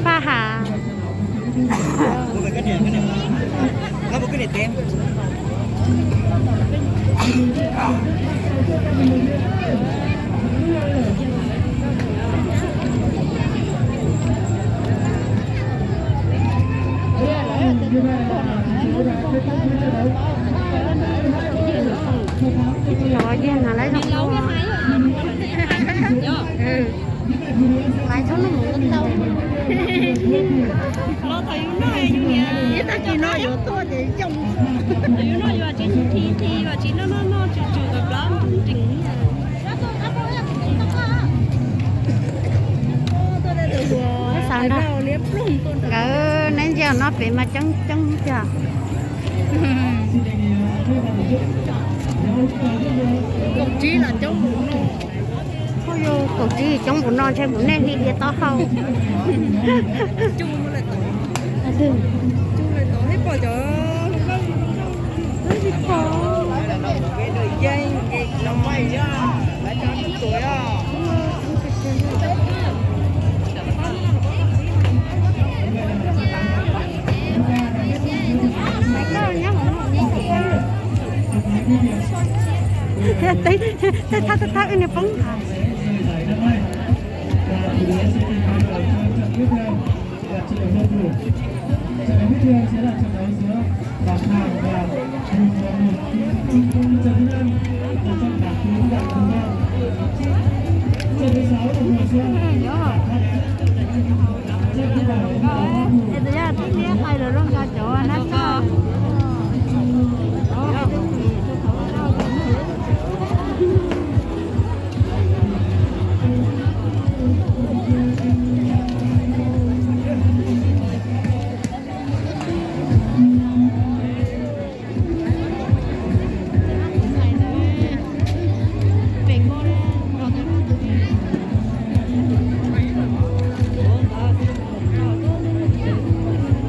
Paj Has. Los yog no lawv zoo. Laiv txhob noj mus ntau. Los thaum yus noj yus niam, ib tag kis no yuav tuaj ces yoo. Thaum yus noj yus tsis thi thi, tsis noj noj noj tsum tsum kom plab nrees. Xav nrog nkawd neb ntsia no pem mas coob coob tiag. Kaum tsib los coob mus no. Ua yog kaum tsib coob mus no ntshe mus nej li diav taub hau. Tej thawj thawj wb niag poob.